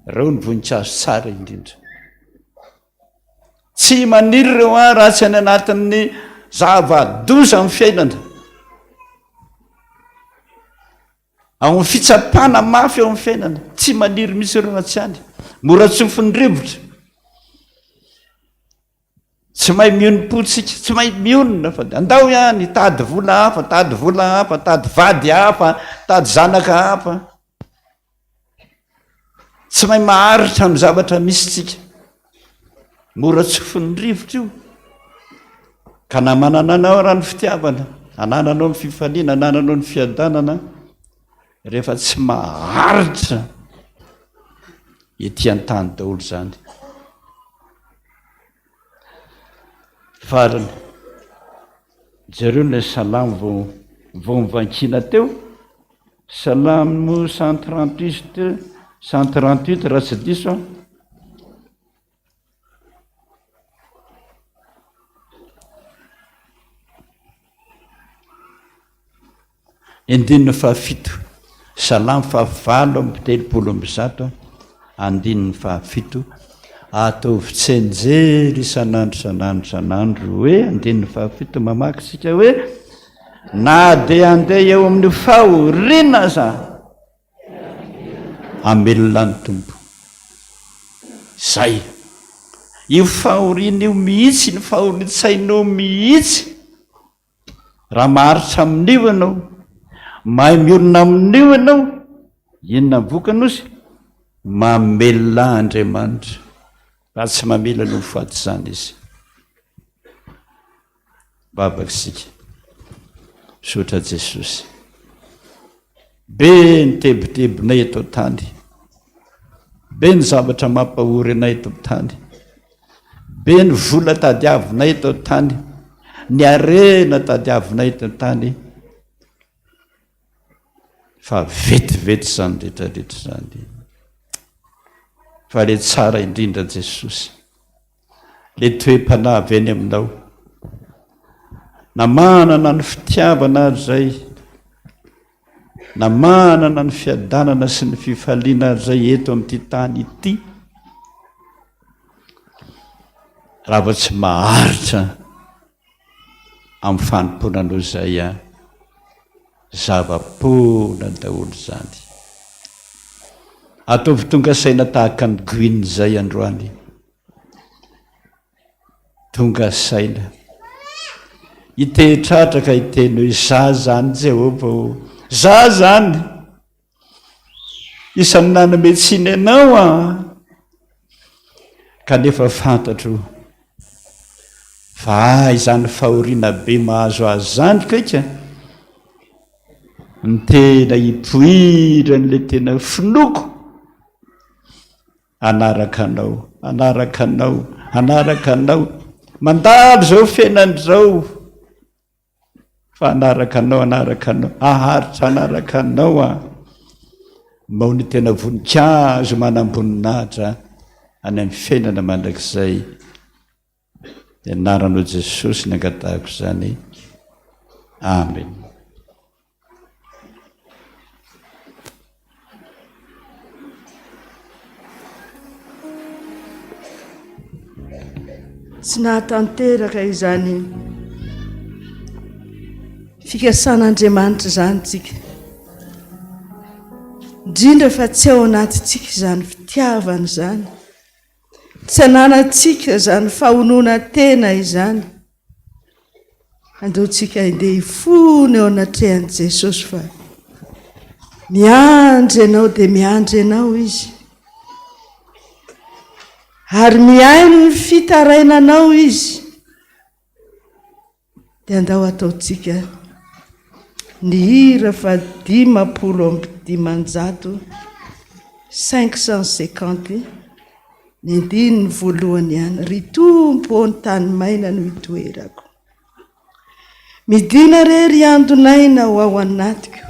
[SPEAKER 4] Ireo ny voninkazo tsara indrindra. Tsy maniry ireo ahy raha tsy any anatin'ny zava-doza amin'ny fiainana. Ao amin'ny fitsapana mafy ao amin'ny fiainana. Tsy maniry mihitsy ireo raha tsy any. Mora tsofin'ny rivotra. Tsy mahay mionim-po tsika, tsy mahay mionona fa andao ihany hitady vola hafa, tady vola hafa, tady vady hafa, tady zanaka hafa. Tsy mahay maharitra amin'ny zavatra misy tsika. Mora tsofin'ny rivotra io. Ka na manana anao raha ny fitiavana, anananao ny fifaliana, anananao ny fiadanana, rehefa tsy maharitra ety an-tany daholo izany. Farany, jereo ilay salamo vao vao nivankina teo, salamo 138, 138 raha tsy diso aho. Andininy fahafito, Salamo fahavalo 138, andininy fahafito, Ataovy tsianjery isan'andro isan'andro isan'andro hoe, andininy fahafito, mamaky isika hoe, Na dia handeha eo amin'ny fahoriana aza hamelona ny Tompo. Izay. Io fahoriana io mihitsy, ny fahorian-tsainao mihitsy, Raha maharitra amin'io ianao, mahay mionona amin'io ianao, inona ny vokany ozy? Mamelona Andriamanitra. Raha tsy mamela anao ho faty izany Izy. Vavaka isika. Misaotra Jesosy. Be ny tebitebinay eto an-tany. Be ny zavatra mampahory anay eto an-tany. Be ny vola tadiavinay eto an-tany. Ny harena tadiavinay eto an-tany. Fa vetivety izany rehetra rehetra izany. Fa ilay tsara indrindra Jesosy. Ilay toe-panahy avy any aminao. Na manana ny fitiavana ary izay, na manana ny fiadanana sy ny fifaliana ary izay eto amin'ity tany ity, raha vao tsy maharitra amin'ny fanompoana anao izay an, zava-poana daholo izany. Ataovy tonga saina tahaka an'i Gwyn izay androany. Tonga saina. Hitehitratra ka hiteny hoe, Za zany Jehovah ô! Za zany! Isan'ny nanome tsiny anao aho. Kanefa fantatro fa izany fahoriana be mahazo azy izany kaika ny tena hipoiran'ilay tena finoako hanaraka anao, hanaraka anao, hanaraka anao. Mandalo izao fiainana izao. Fa hanaraka anao, hanaraka anao, haharitra hanaraka anao aho. Mba ho ny tena voninkazo manam-boninahitra any amin'ny fiainana mandrakizay. Ny anaranao Jesosy ny angatahako izany. Amen.
[SPEAKER 3] Tsy nahatanteraka izany fikasan'Andriamanitra izany tsika. Indrindra fa tsy ao anatintsika izany fitiavana izany. Tsy ananantsika izany fahononan-tena izany. Andao tsika handeha hifona eo anatrehan'i Jesosy fa miandry anao dia miandry anao Izy. Ary mihaino ny fitarainanao Izy. Dia andao ataontsika ny hira fa 550, 550, ny andininy voalohany ihany, Ry Tompo ô, ny tany maina no itoerako. Midina re ry andon'aina ho ao anatiko,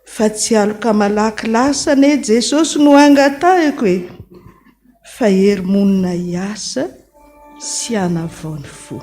[SPEAKER 3] fa tsy aloka malaky lasa anie Jesosy no angatahiko e, fa hery monina hiasa sy hanavao ny fo.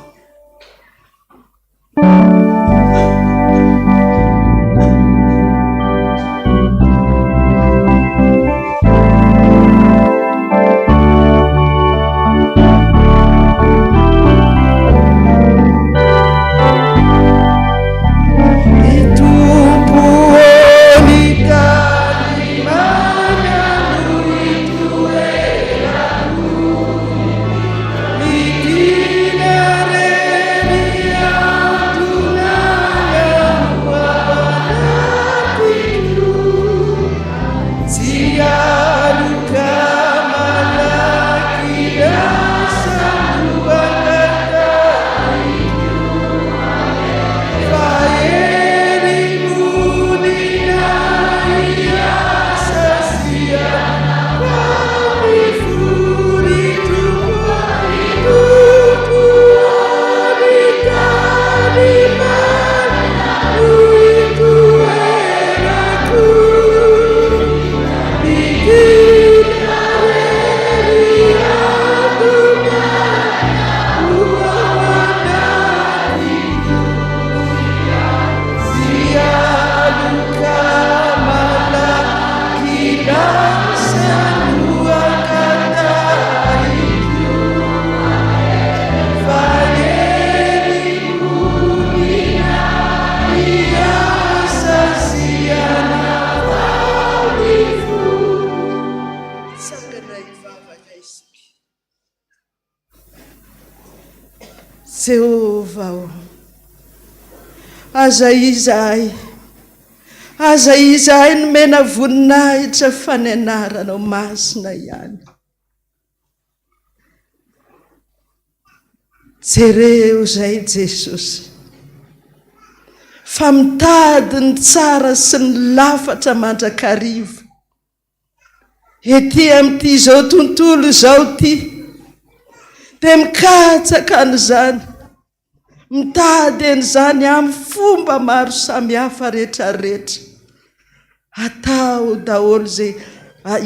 [SPEAKER 3] Jehovah ô, aza izahay, aza izahay nomena voninahitra fa ny anaranao masina ihany. Jereo izay Jesosy fa mitady ny tsara sy ny lafatra mandrakariva. Ety amin'ity izao tontolo izao ity dia mikatsaka an'izany, mitady an'izany amin'ny fomba maro samihafa rehetrarehetra. Atao daholo izay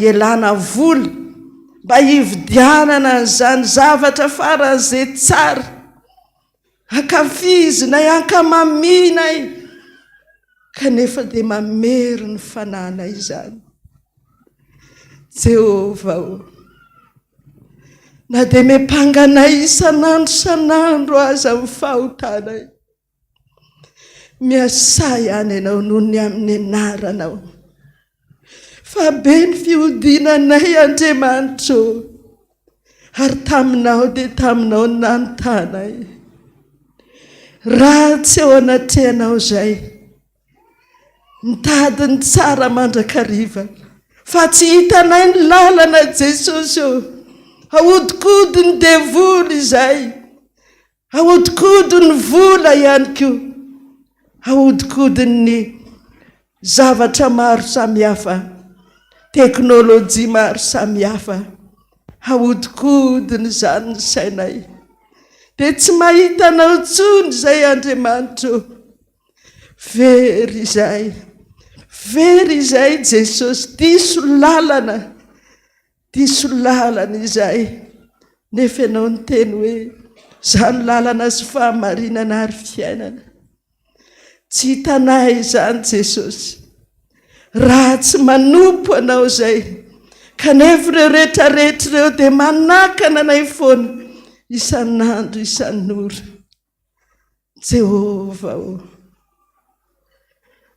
[SPEAKER 3] ialana vola mba hividianana an'izany zavatra faran'izay tsara. Ankafizinay, ankamamianay, kanefa dia mamery ny fanahinay izany. Jehovah ô, na dia miampanga anay isan'andro isan'andro aza ny fahotanay, miasà ihany Ianao noho ny amin'ny anaranao. Fa be ny fihodinanay, Andriamanitra ô. Ary taminao dia taminao no nanotanay. Ratsy eo anatrehanao izay. Mitady ny tsara mandrakariva. Fa tsy hitanay ny lalana Jesosy ô. Ahodikodin'ny devoly izay. Ahodikodin'ny vola ihany koa. Ahodikodin'ny zavatra maro samihafa, teknolojia maro samihafa. Ahodikodiny izany ny sainay. Dia tsy mahita anao intsony izay Andriamanitra ô. Very izay. Very izay Jesosy. Diso lalana. Diso lalana izahay, nefa Ianao niteny hoe, Izaho no lalana sy fahamarinana ary fiainana. Tsy hitanay izany Jesosy, raha tsy manompo Anao izay. Kanefa ireo rehetra rehetra ireo dia manakana anay foana, isan'andro isan'ora. Jehovah ô!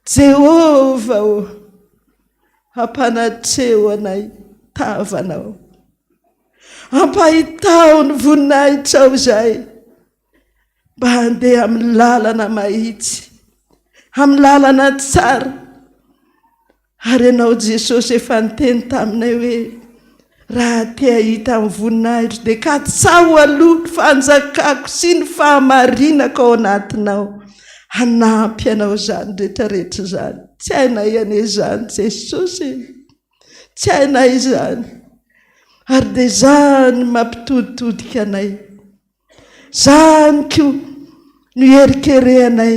[SPEAKER 3] Jehovah ô! Ampanatreho anay tavanao. Ampahitao ny voninahitrao izahay mba handeha amin'ny lalana mahitsy, amin'ny lalana tsara. Ary Ianao Jesosy efa niteny taminay hoe, Raha te hahita ny voninahitro dia katsaho aloha ny fanjakako sy ny fahamarinako ao anatinao. Hanampy anao izany rehetra rehetra izany. Tsy hainay anie izany Jesosy e. Tsy hainay izany. Ary dia izany mampitoditodika anay. Izany koa no hierikerehanay.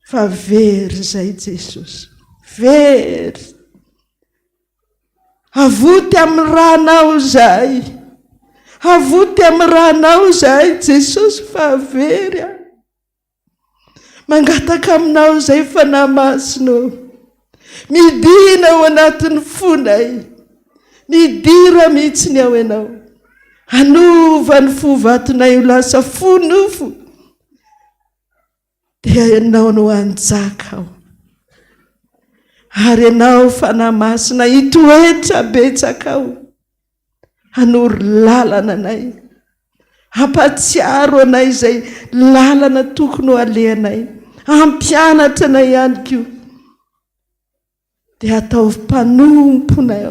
[SPEAKER 3] Fa very izay Jesosy, very. Avoty amin'ny ranao izahay. Avoty amin'ny ranao izahay Jesosy fa very aho. Mangataka aminao izay Fanahy Masina ô. Midina ao anatin'ny fonay. Midira mihitsy ny ao ianao. Hanova ny fo vatonay ho lasa fo nofo. Dia Ianao no hanjaka ao. Ary Ianao, Fanahy Masina, hitoetra betsaka ao, hanoro lalana anay, hampahatsiaro anay izay lalana tokony ho alehanay, hampianatra anay ihany koa. Dia ataovy mpanomponay,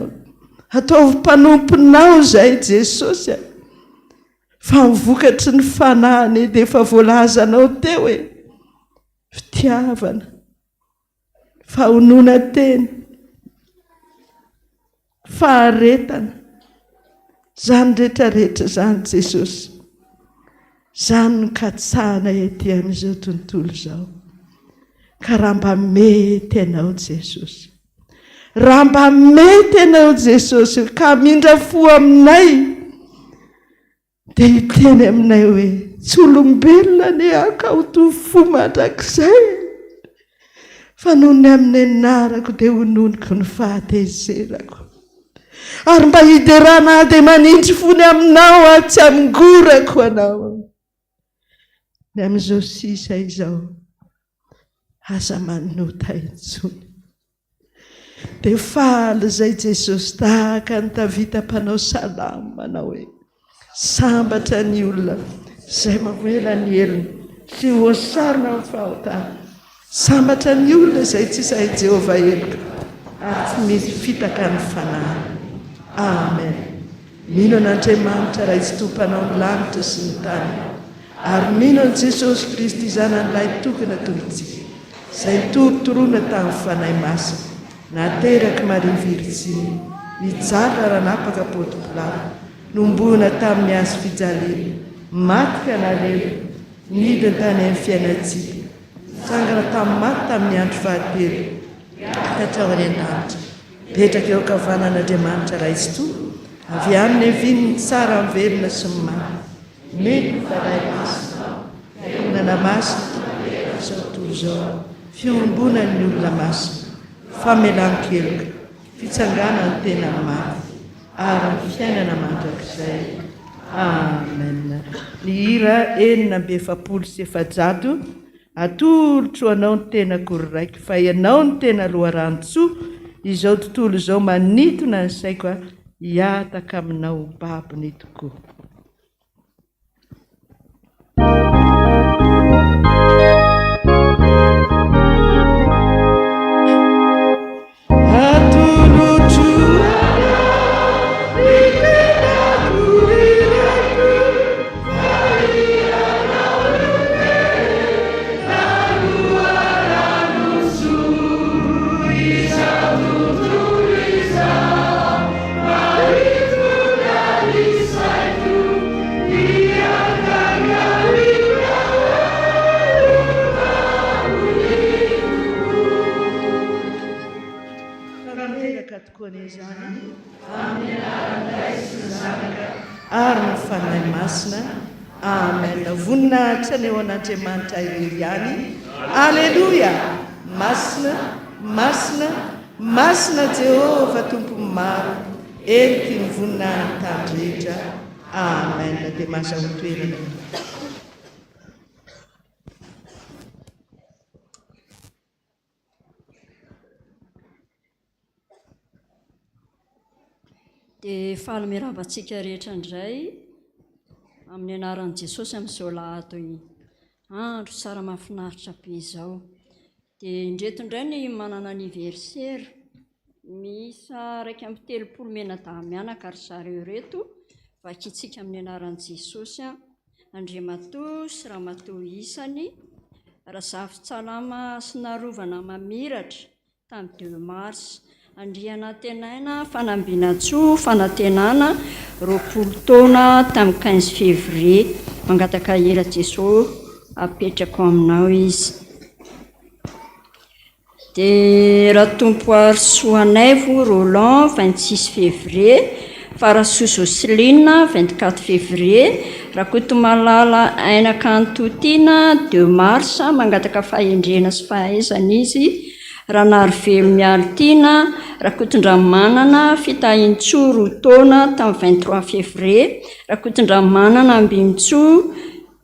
[SPEAKER 3] ataovy mpanomponao izahay Jesosy a! Fa ny vokatry ny Fanahy anie dia efa voalazanao teo e! Fitiavana, fahononan-tena, faharetana, izany rehetra rehetra izany Jesosy, izany no katsahana ety amin'izao tontolo izao. Ka raha mba mety Ianao Jesosy, raha mba mety Ianao Jesosy ka hamindra fo aminay, Dia hiteny aminay hoe, Tsy olombelona anie aho ka ho toa fo mandrakizay, fa noho ny amin'ny anarako dia hononiko ny fahatezerako. Ary mba hiderana ahy dia manindry fo ny aminao aho, tsy hamongorako anao. Ny amin'izao sisa izao, aza manota intsony. Dia faly izay Jesosy tahaka an'i Davida mpanao salamo manao hoe, Sambatra ny olona izay mamela ny helony sy voasarona amin'ny fahotana. Sambatra ny olona izay tsy sahin'i Jehovah heloka ary tsy misy fitaka ny fanahiny. Amen. Mino an'Andriamanitra Ray Tsitoha Mpanao ny lanitra sy ny tany ary mino an'i Jesosy Kristy Zanany Lahitokana Tompontsika. Izay notorotoroina tamin'ny Fanahy Masina, naterak'i Maria Virjiny. Nijaly raha nanapaka Ponto Pilato, Nohomboana tamin'ny hazo fijaliana, Maty ka nalevina, Nidina tany amin'ny fiainantsika, Nitsangana tamin'ny maty tamin'ny andro fahatelo, Hatrao any an-danitra, Mipetraka eo ankavanan'Andriamanitra Ray Tsitoha, Avy any niaviany ny tsara ny velona sy ny maty. Mino ny Fanahy Masina, Fiangonana masina, izao tontolo izao, fiombonan'ny olona masina, famelan-keloka, fitsanganan'ny tena maty, ary ny fiainana mandrakizay. Amen. Ny hira 446, Atolotro anao ny tenako ry Raiko fa ianao no tena loharanon-tsoa, izao tontolo izao manintona ny saiko hihataka aminao ho babony tokoa. Tanteraka tokoa anie izany amin'ny anaran'ny Ray sy ny Zanaka ary ny Fanahy Masina. Amen. Voninahitra anie ho an'Andriamanitra irery ihany. Aleloia! Masina, masina, masina Jehovah Tompon'ny maro, heniky ny voninahiny tany rehetra. Amen. Dia mahazahoa toerana tompoko.
[SPEAKER 6] Dia faly miarahaba antsika rehetra indray amin'ny anaran'i Jesosy amin'izao lahady andro tsara mahafinaritra be izao. Dia indreto indray ny manana anniversaire miisa 31 mianadahy mianaka ry zareo ireto. Vakintsika amin'ny anaran'i Jesosy. Andriamatoa sy Ramatoa isany, Razafintsalama Hasinarovana Mamiratra, tamin'ny deux mars. Andrianantenaina Fanambinantsoa Fanantenana, 20 taona, tamin'ny quinze février. Mangataka hira Jesoa apetrako aminao izy. Dia Ratompoarisoanaivo Roland, 26 février, Farasoa Jocelyne, 24 février, Rakotomalala Aina Kanto Tiana, 2 mars, mangataka fahendrena sy fahaizana izy, Ranarivelo Mialy Tiana, Rakotondramanana Fitahintsoa, roa taona, tamin'ny 23 février, Rakotondramanana Ambinintsoa,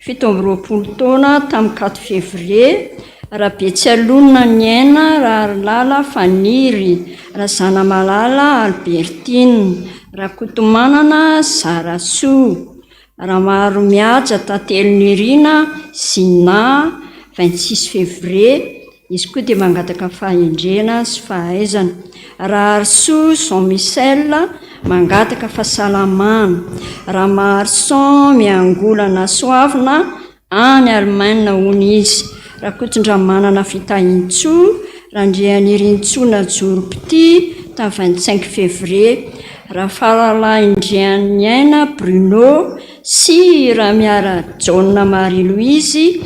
[SPEAKER 6] 27 taona tamin'ny quatre février, Rabetsialonina Niaina Raharilala Faniry, Razanamalala Albertine, Rakotomanana Zarasoa, Ramaromihaja Tantelinirina Zina, 26 février, izy koa dia mangataka fahendrena sy fahaizana. Raharisoa Jean Michel, mangataka fahasalamana. Ramaharison Miangolana Soavina, any Allemagne hono izy. Rakotondramanana Fitahintsoa, Randrianirintsoa Najoro Pty, tamin'ny 25 février. Rafaralahy-Ndrianiaina Bruno sy Ramiarajaona Marie Louise,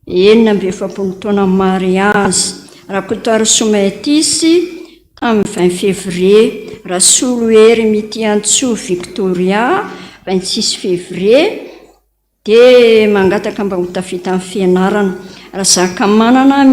[SPEAKER 6] 46 taona mariazy. Rakotoarisoa Mathis, tamin'ny 20 février. Rasolohery Mitiantsoa Victoria, 26 février, dia mangataka mba ho tafita amin'ny fianarana. Razakamanana.